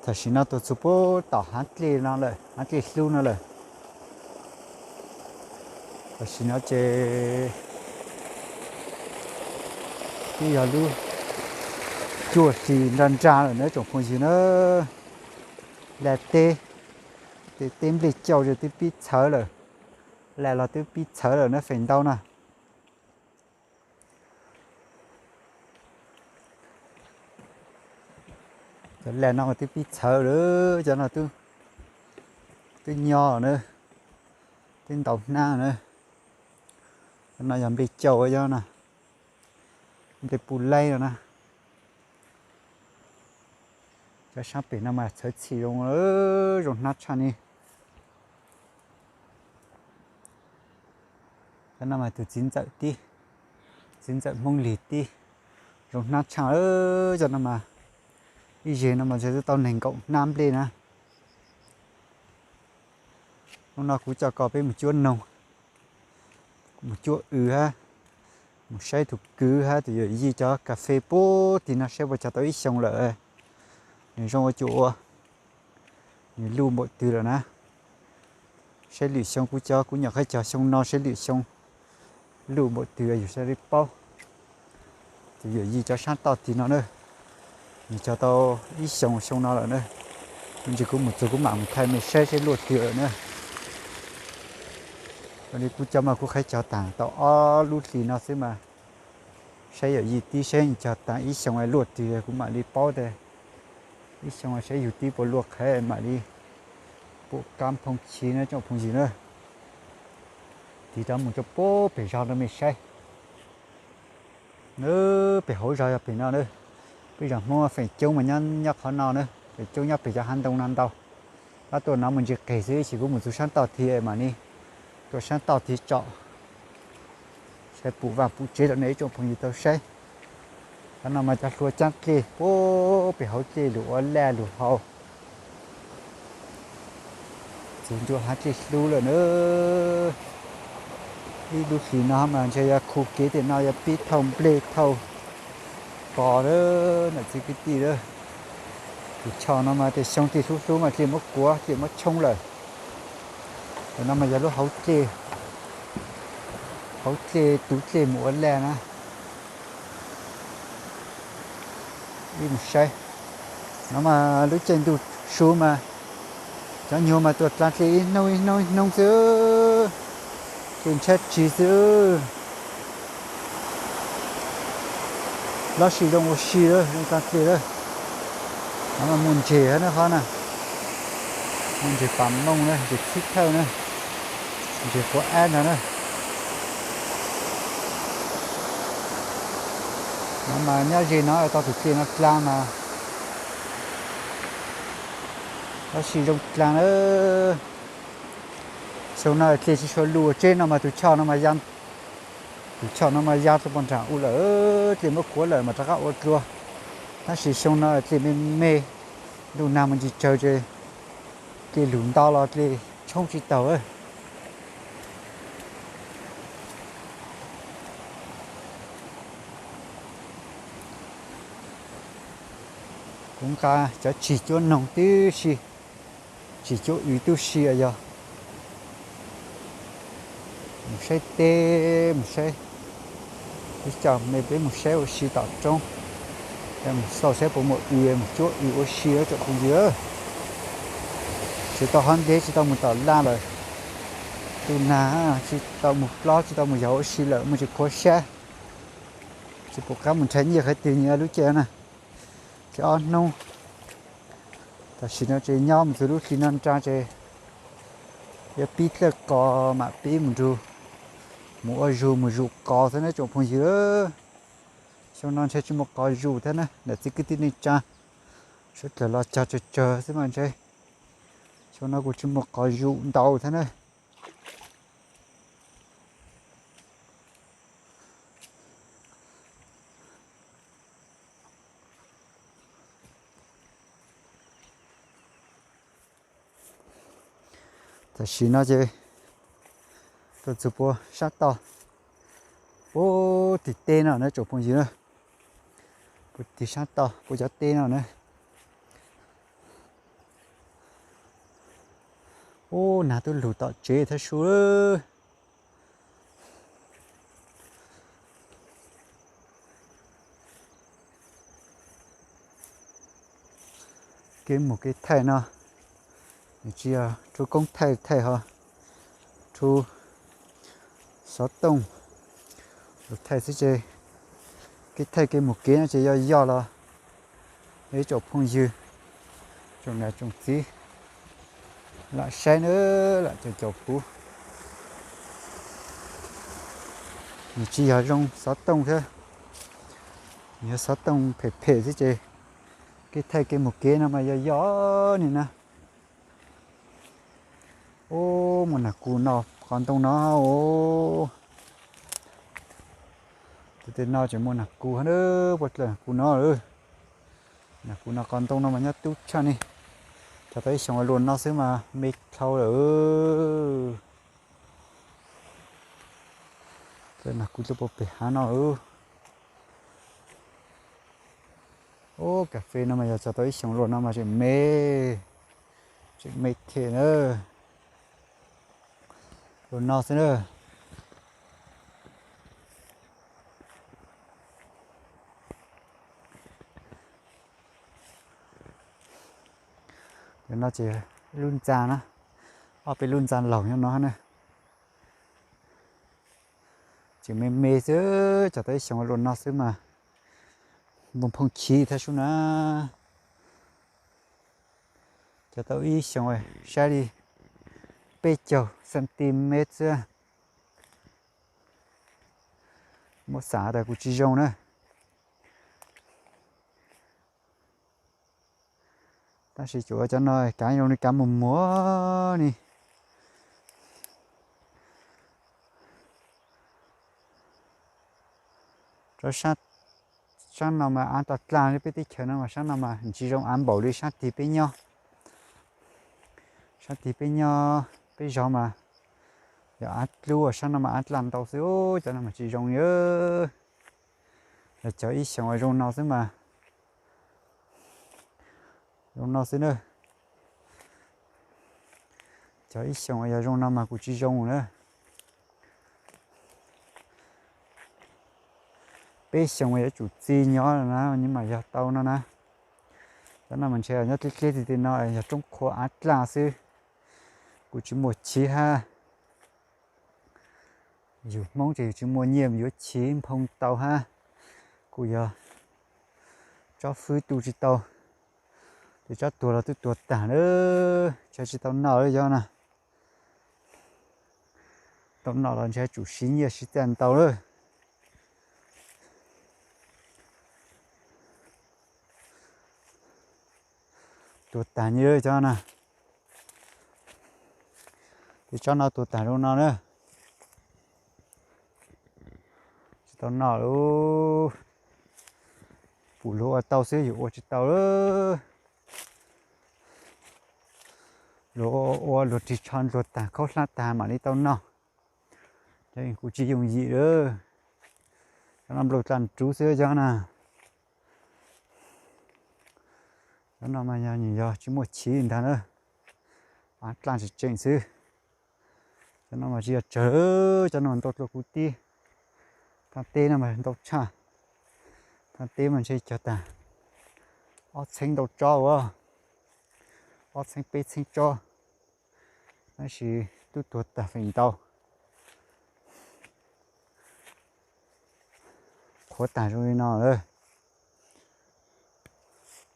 Tam sim no tuaj txug puag tom hav dlej no lawm, hav dlej hlub no lawm. Tam sim no ces twb yog lub cuaj hlis nra nra lawm na tsoom phooj ywg na. Laj teb, tej teb nplej cauj twb pib txhawv lawm, laj los twb pib txhawv lawm na feem ntau na. Cov laj no mas twb pib txhawv lawm, cov no twb nyo na, twb ntaus hnab na. Cov no yog nplej cauj no, nplej puj laib no na. Cov sab pem no mas txhawv txhim zoo, zoo hnab tshaj ni. Cov no mas tus txiv ntxawm tib, txiv ntxawm Hmoob Lig tib, zoo hnab tshaj. Cov no mas ib zeg no mas ntshe twb tau nees nkaum hnab nplej na. Hnub no kuv coj koj peb mus cuab noog, mus cuab w hab, mus saib tus kwv hab tus yawm yij cov kas fes puag tim no saib puas cog tau ib xyoos lawm, nws zoo ua cuag ua, nws luj npaum twg lawm na. Saib lwm xyoo kuv cov, kuv nyuam qhuav cog xyoo no, saib lwm xyoo luj npaum twg yus thiaj li paub. Tus yawm yij cov sab toj tim no na, nws cog tau ib xyoos xyoo no lawm na. Me ntsis kuv mus txog kuv mam mus thaij mej saib saib luaj twg lawm na. Li kuv cov mas kuv qhib cog taag tau ob lub hlis no xwb mas, saib yawm yij tib saib cog taag ib xyoos luaj twg kuv mam li paub tias ib xyoos saib yug tib puas luaj qhev mam li pum kab phooj chiv na tsoom phooj ywg na. Tig rov mus rau puag pem zog rau mej saib. Pem hauv zog yog pem no na. Peb zos Hmoob feem coob mas nyob qhov no na, feem coob nyob pem cov hav ntoo no ntau. Tab tuaj no mus ntsis qeg xwb, ib chim kuv mus txug sab toj tid mam li tuaj sab toj tid tsom, saib pum vaj pum tsev rau nej ib tsoom phooj ywg tau saib. Qhov no mas cov hlua caab dlej puag pem hauv dlej lug ua laj lug hau. Txug ntua hav dlej hlub lawm na. Ib lub hlis no mas ntshe yog khu kev tim no yog pib thauj nplej thauj qos lawm nam txiv kwv tij lawm. Tus choj no mas tej xyoo dlej hlub hlub mas dlej muab kuav dlej muab tshoob lawm. Tus no mas yog lub hauv dlej, hauv dlej, tus dlej mus ua laj na. Ib mus saib, no mas lub caij ntuj su mas cov nyuag mas tuaj dlaa dlej ib hnub ib hnub ib hnub xwb, dlej ntshiab tsig xwb. Lub sij zoo ua si lawm, zoo dlaa dlej lawm. No mas muaj ntseg na qhov na, muaj ntseg pam mooj na, ntseg txhib thawj na, ntseg quav ab ntag na. No mas nyob ze no tau tus dlej no dlaa mas lub sij zoo dlaa na. Xyoo no dlej tsis tshua luj, tsev no mas tus choj no mas ya, tus choj no mas ya rau puag nraam u lawm, dlej muab kuav lawm mas rov qab ua dlua. Tab sis xyoo no dlej me me, ntuj nag mus ntsis tsawg ces dlej lug nto los dlej tshoob tsis taus. Kuv nqa cov tsig cuab noog tib si, tsig cuab w tib si yog mus saib teb, mus saib, peb coj mej peb mus saib ua si tom roob, mus xauj saib puas muaj w, mus cuab w ua si tsoom phooj ywg. Tsis tau hov ntev tsis tau mus tom laj lawm, ntuj nag tsis tau mus plob tsis tau mus yos ua si lawm, muaj tsis khuav sab, tsis pum qab mus nrhav nyiaj qhov twg nyias lub caij na. Ces ob hnub tam sim no ces nyob mus txug lub hli no nra ces yuav pib dlawb qos mam pib mus nrug, mus ua zug mus zuj qos thiab na tsoom phooj ywg. Xyoo no ntshe tsis muaj qos zuj thiab na nam txiv kwv tij neej tsaa, sawv dlawg los cog tsawg tsawg xwb mas ntshe xyoo no kuj tsis muaj qos zuj ntau thiab na. Tam sim no ces tuaj txug puag sab toj, puag tim teb no na tsoom phooj ywg na, puag tim sab toj puag cov teb no na. Ub, nag twb lug tom tsev thiab sub. Kev mus kev thaij no, nws tsis yog rub koob thaij thaij ho rub xov tooj los thaij xwb ces kev thaij kev mus kev no ces yog yog los ib tsoom phooj ywg, tsoom niam tsoom txiv lam saib na, lam caum caum kuv. Nws tsis yog zoo xov tooj thiab, nws yog xov tooj phem phem xwb ces kev thaij kev mus kev no mas yog yog ni na. Ub, muaj nag kus no qhov ntoo no os. Tus tej no tseem muaj nag kus hab, puab dlawg nag kus no lawm. Nag kus no qhov ntoo no mas nyob tub tshaj ni. Txog tau ib xyoos luas no xwb mas me dhau lawm. Dlawg nag kus tuaj puag pem hav no lawm. Ub, kas fes no mas yog txog tau ib xyoos luas no mas tseem me, tseem me thiab na. Luas no xwb na. Luas no ces lub ntxa na, ob peb lub ntxa laug nyob no na. Tseem me me xwb, txog tau ib xyoos luas no xwb mas npoo phooj chiv thiab sub na. Txog tau ib xyoos saib li peb caug centimet xwb. Muab xam tas kuv tsis zoo na. Tab sis cuav cov no kav zoo li kav mus muag ni. Sab no mas av daj dlaag li peb teb chaws no mas sab no mas tsis zoo av npaum li sab tig peb nyob. Sab tig peb nyob peb zog mas yog av dlub, sab no mas av daj ntau xwb, cov no mas tsis zoo li. Yog cov ib xyoos zoo no xwb mas, zoo no xwb na. Cov ib xyoos yog zoo no mas kuv tsis zoo na. Peb xyoos yuav tsum txi nyob na, nws mam yog tau no na. Cov no mas ntshe nyob dleb dleb txi txi no yog roob qhuav av daj xwb, kuj tsis muaj chiv hab. Yus Hmoob ces yus tsis muaj nyiaj yuav chiv nphoo tau hab, kuj yog tsob fwb tu tsis tau, ces tsob tuag los twb tuag tag lawm, ntshe tsis tau noj lawm cov na. Tau noj los ntshe tsum siv nyiaj siv txiaj ntau lawm. Tuag tag nyiaj lawm cov na. Ces tsob no tuag tag zoo no na. Tsis tau noj lawm. Pum luag ua tau xwb, yus ua tsis tau lawm. Luag ua luag ris tsho luag tag khaub hlab tag mam li tau noj. Cov kuj tsis yooj yim lawm. Cov no nplooj dlaj ntsuv xwb cov na. Cov no mas yog nws yog tsis muaj chiv ntag na, av dlaj tseem tseem xwb. Cov no mas tsis yog tsawg, cov no ntau dlua kuv tib. Thaaj teb no mas ntau tshaj. Thaaj teb mas ntshe cog tag ob txheeb ntau tsob ua, ob txheeb peb txheeb tsob, tab sis twb tuag tag feem ntau. Qhuav tag zoo li no lawm.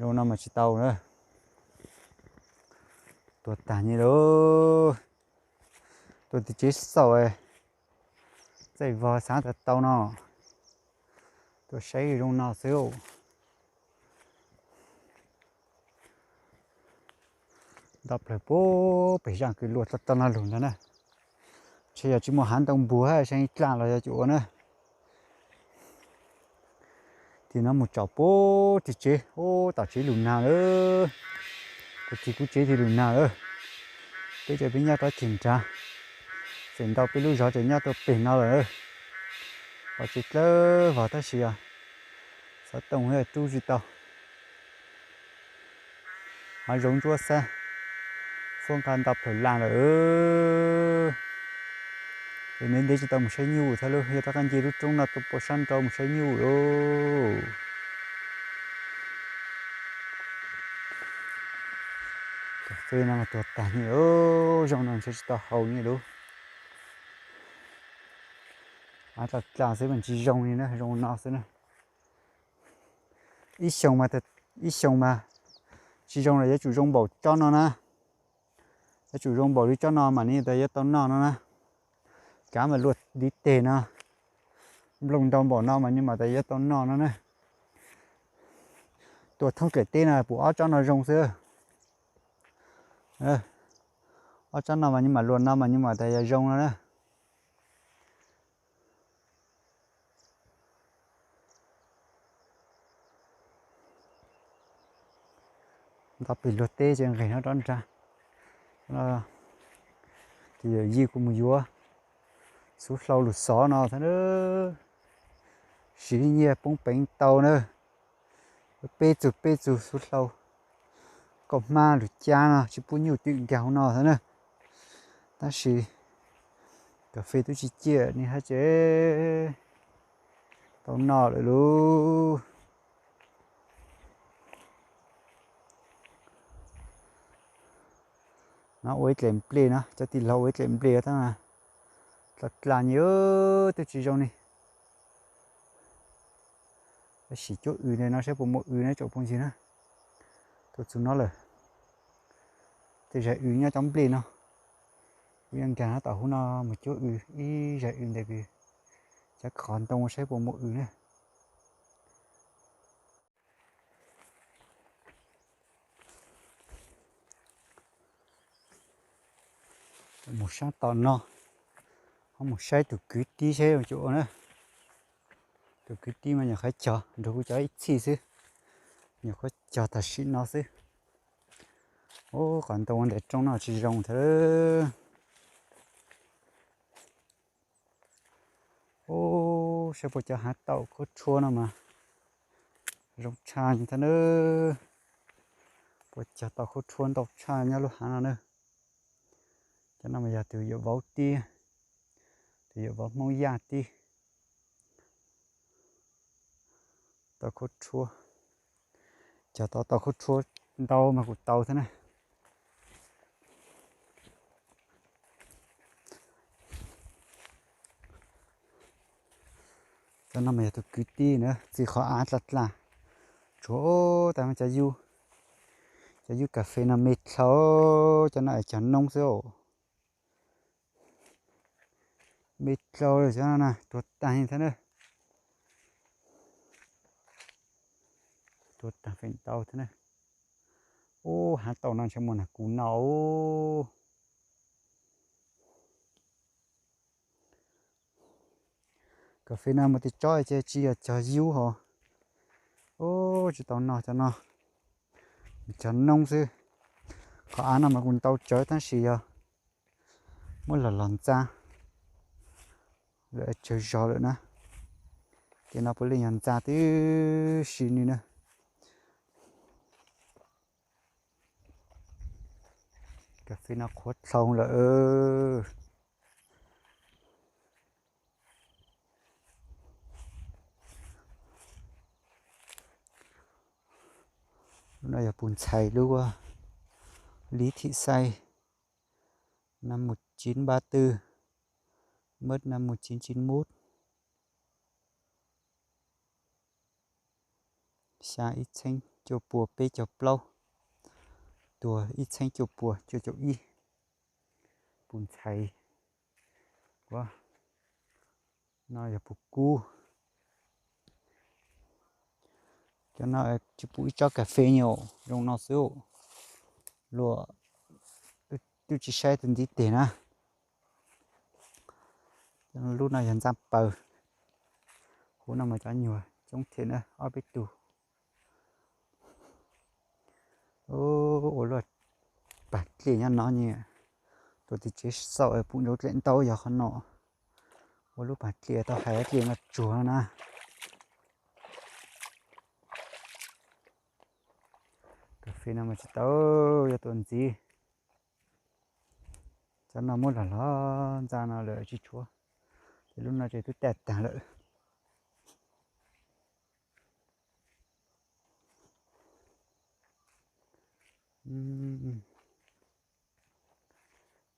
Zoo no mas tsis tau na. Tuag tag nyiaj lawm. Tuaj tim tsev xauj, txaij vog xaav tas tau no. Tuaj saib zoo no xwb. Nto plawg puag pem zaaj kws luaj tau no lug ntag na. Ntshe yog tsis muaj hav ntoo npuag hab seej dlaj los yog cuj ua na. Tim no mus tsom puag tim tsev, ub, tom tsev lug nag lawm. Puag tim kuv tsev tim lug nag lawm. Peb cov peb nyob rov ceg nrad, feem ntau peb lub zog tseem nyob rau pem no lawm. Pov tsev dlawb vog tab sis xov tooj rub tsis tau. Hav zoov ntsuab xab, Tuaj nqa nto plhawv las lawm. Ces ntev ntev tsis tau mus saib nyuj thiab lauj, yog rov qab nce lub roob no tuaj pem sab nraud mus saib nyuj lauj. Cov txiv no mas tuag tag ni, zoo no ntshe tsis tau haus ni lauj. Av dlaj dlaj xwb mas tsis zoo li na, zoo no xwb na. Ib xyoos mas, ib xyoos mas tsis zoo los yuav tsum zoo npaum tsob no na. Yuav tsum zoo npaum li tsob no mas nws tas yuav tau noj no na. Kav mas luaj ntiv teg no, nplooj ntau npaum no mas nws mam tas yuav tau noj no na. Tuaj thoob dlaim teb no pum ob tsob no zoo xwb. Ob tsob no mas nws mam luaj no mas nws mam tas yog zoo no na. Nto pem luag teb ces nqes no rov nrag. Ces yawm yij kuv mus yuav xub hlau lus xov no thiab na. Siv nyiaj poob peev tau na. Peb txug peb txug xub hlau, kaum hmab lus cab no tsis pub nyuj twm nkag hauv no thiab na. Tab sis kas fes twb tsis ciaj ni hab ces tau noj lawm lauj. No ua ib dlaim nplej no, cov tij laug ua ib dlaim nplej tab mas dlaj dlaj ni, twb tsis zoo ni. Tab sis cuab ws ntawm no saib puas muaj ws na tsoom phooj ywg na. Tuaj txug no lawm, tej zag ws nyob cov nplej no. Kuv yuav nkag no tom hauv no mus cuab ws ib zag ws ntawm kws cov qhov ntoo saib puas muaj ws na. Mus sab tom no, ho mus saib tus kwv tij saib zoo cuag ua na. Tus kwv tij mas nyuam qhuav cog nrug kuv cov ib txhij xwb, nyuam qhuav cog tam sim no xwb. Ub, qhov ntoo ua ntawm roob no tsis zoo thiab. Ub, saib puas cov hav taum khaub rhuab no mas zoo tshaj thiab na. Puas cog tau khaub rhuab ntau tshaj nyob lub hav no na. Cov no mas yog tus yawm vauv tib, tus yawm vauv Hmoob Yaj tib. Tau khaub rhuab, cog tau tau khaub rhuab ntau mas kuj tau thiab na. Cov no mas yog tus kwv tij na, txij qhov av dlaj dlaj, tsuav tas cov yub, cov yub kas fes no me dlhau, cov no es cog noob xwb os. Me dlhau cov no na, tuag tag thiab na. Tuag tag feem ntau thiab na. Ub, hav taum no ntshe muaj nag kuv no. Kas fes no mus tim tsob ces tsis yog cog yub hos. Ub, tsis tau noj cov no, cog noob xwb. Qhov av no mas kuj ntau tsawv tab sis yog muab los los ntxa lawm tsawg zog lawm na. Ces no puav leej yog ntxa tib si li na. Kas fes no qhuav dlhau lawm. Lub no yog puv ntxhais lub, Lý Thị Say, năm một chín ba tư, mất năm một chín chín mốt. Xya ib txheeb cuaj pua peb caug plaub, tuag ib txheeb cuaj pua cuaj caum ib. Puv ntxhais. No yog puv kub. Cov no tsis pum ib tsob kas fes nyuam zoo no xwb. Luag twb tsis saib tus ntiv teg na. Lub no yog ntxa paws. Huv no mas cov nyuag coob thiab na, ob peb tug. Ua lub pag dlej nyob no ne, tuaj tim tsev xauj pum nrov dlej ntau yog qhov no. Ua lub pag dlej tau hais dlej no tsuag na. Kas fes no mas tsis tau, yog tuaj ntxiv. Cov no muab los los ntxa no lawm tsis tshuav, ces lub no ces twb tag tag lawm.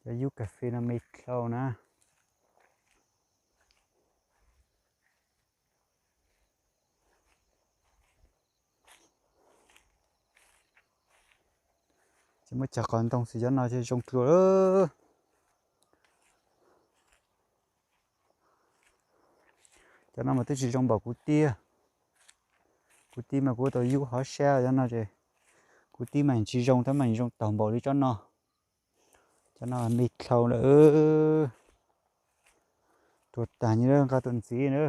Cov yub kas fes no me dlhau na. Ces muab cov qos ntoo xwb cov no ces zoo dua lawm. Cov no mas twb tsis zoo npaum kuv tib. Kuv tib mas kuv tau yub hov sab cov no ces kuv tib mas tsis zoo tab mas zoo tag npaum li cov no. Cov no me dlhau lawm. Tuag tag li lawm, nqa tuaj ntxiv na.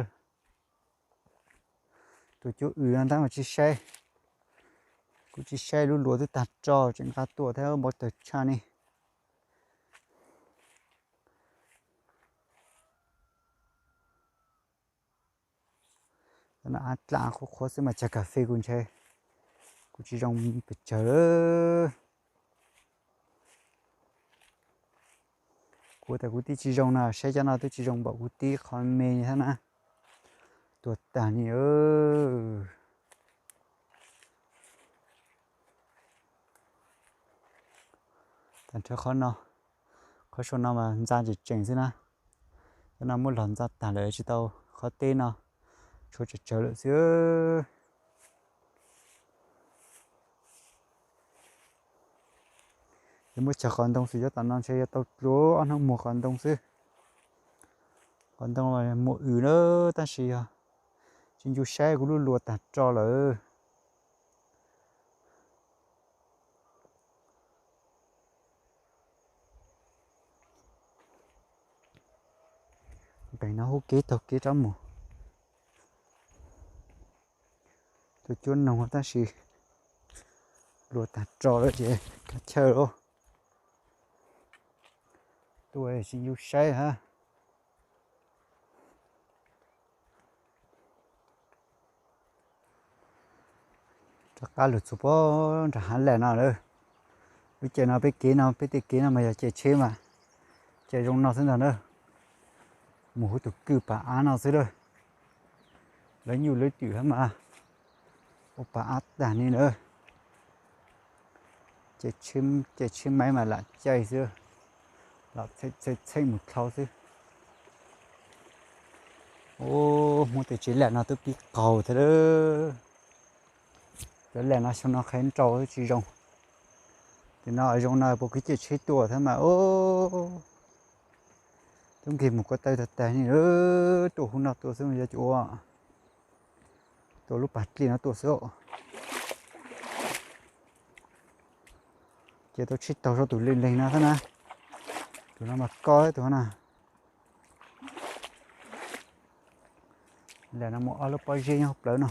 Tuaj cuab ws no ntab mas tsis saib, kuv tsis saib lub luas twb tag tso tseem nqa tuaj thiab npau taws tshaj ni. Cov no av dlam qhuav qhuav xwb mas cov kas fes kuv ntshe kuv tsis zoo pes tsawg lawm. Kuv tas kuv tib tsis zoo no, saib cov no twb tsis zoo npaum kuv tib qhov me thiab na. Tuag tag li. Tag nrho qhov no, qhov saum no mas ntxa tseem tseem xwb na. Cov no muab los ntxa tag lawm tsis tau, qhov teb no tshuav tsawg tsawg lawm xwb. Yog muab cov qos ntoo xwb cov tom no ntshe yog tau dlua ob hnub muag qos ntoo xwb. Qos ntoo muag ws na, tab sis yog tsis ncu saib kuv lub luas tag tso lawm. Ntees no hub kev taug kev rov mus. Tuaj cuab noog tab sis luas tag tso lawm ces kav chaw lauj. Tuaj tsis ncu saib hab. Rov qab lug txug puag nram hav lawm no lawm. Lub caij no peb kev no peb tej kev no mas yog caij tsheb mas caij zoo no xwb ntag na. Mus huv tus kwj pas av no xwb lawm. Lawv nyuj lawv twm hab mas ua pas av tag ni lawm. Caij tsheb maiv mas lam caij xwb, lam txheej mus dlhau xwb. Ub, hmoob tej tsev lawm no twb pib qaug thiab lawm. Cov lawm no xyoo no qheb nrau twb tsis zoo. Tim no zoo no puas kwv caij tsheb tuaj thiab mas ub, tub nkig mus ko taw tag tag ni, tuaj huv no tuaj xwb yog cuag ua tuaj lub pas dlej no tuaj xwb. Ces tau tsheb taug rau tus leeg leeg no xwb na. Tus no mas koj tus no na. Lawm no mus ob lub pob zeb nyob hauv plawv no.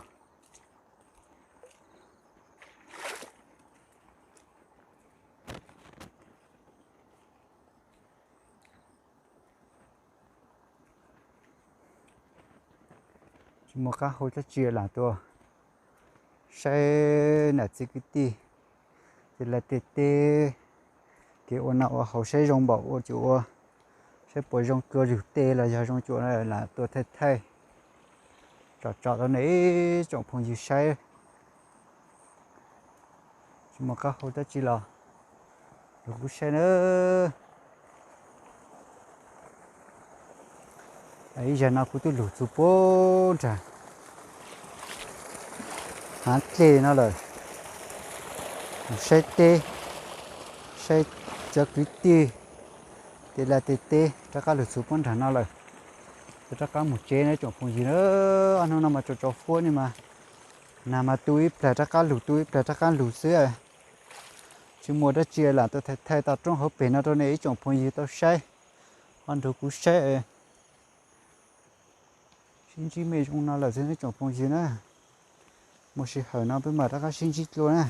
Tsis muaj qab hau dab tsi lam tuaj saib nam txiv kwv tij, tej laj tej teb, kev ua noj ua haus saib zoo npaum ua cuag ua, saib puas zoo cuag yus tej los yog zoo cuag lam tuaj thaij thaij tsom tsom rau nej ib tsoom phooj ywg saib. Tsis muaj qab hau dab tsi los, los kuv saib na. Ib zag no kuv twb lug txug puag nrag hav dlej no lawm, saib teb, saib cov kwv tij, tej laj tej teb, rov qab lug txug puag nrag no lawm. Rov qab mus tsev na tsoom phooj ywg na. Ob hnub no mas tsaus tsaus huab ni mas, nag mas tu ib plag rov qab lug, tu ib plag rov qab lug xwb. Tsis muaj dab tsi lam tuaj thaij thaij toj roob hauv peg no rau nej ib tsoom phooj ywg tau saib, ho nrug kuv saib. Sib ntsib mej zoo no lawm xwb ib tsoom phooj ywg na. Muaj sij hawm no peb mam rov qab sib ntsib dlua na.